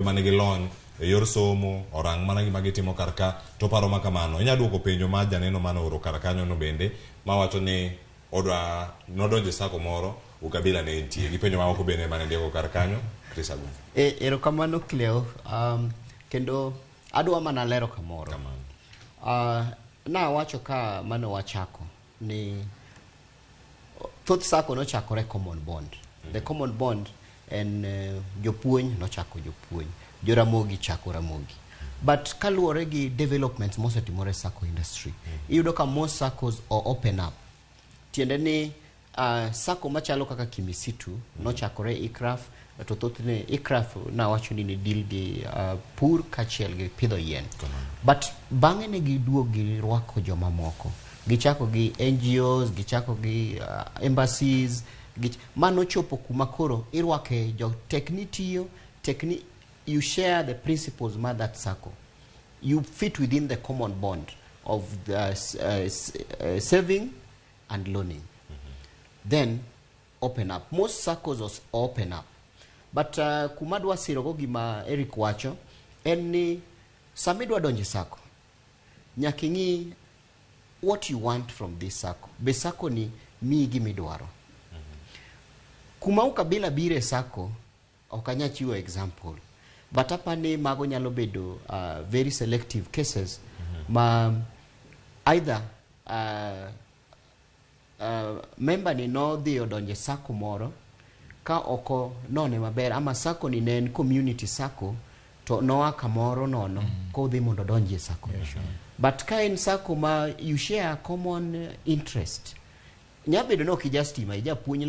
Manigi lony e yor somo orang mana gima gitimo kar ka to paro ma kamano. Inya duoko penjo ma janeno mane ooro kar kanyo no bende mawacho ni odwa nodonjo e sako moro ukabila ne nitie gi penjo mamoko bende mane ndiko kar kanyo. Chris Agumba. Erokamano Cleo, kendo adwa mana lero kamoro. Kamano. Nawacho ka mane wachako ni thoth sako nochakore common bond. The common bond en jopuonj nochako jopuonj, joramogi chako ramogi. But kaluwore gi developments mosetimore e sacco industry, iyudo ka most saccos o open up. Tiende ni sacco machalo kaka Kimisitu nochakore ICRAF, to thothne ICRAF nawacho ni ne deal gi pur kaachiel gi pidho yien. But bang'e ne giduog girwako jomamoko. Gichako gi NGOs, gichako gi embassies, mano chopo kuma koro irwake jo tek ni tiyo, tek ni you share the principles mar that sacco. You fit within the common bond of the saving and loaning. Then open up. Most saccos open up. But kuma dwa sirogo gima Eric wacho en ni sama idwa donjo e sacco, nyaka ing'i what you want from this sacco. Be sacco ni miyi gimidwaro? Kuma ukabila biro e sacco, ok anya chiwo example. But apani mago nyalo bedo very selective cases ma either member ni nodhi odonjo e sacco moro ka ok none maber ama sacco ni ne en community sacco to noa kamoro nono kodhi mondo odonji e sacco. But ka en sacco ma you share common interest, nya bedo ni ok ija stima, ijapuonj.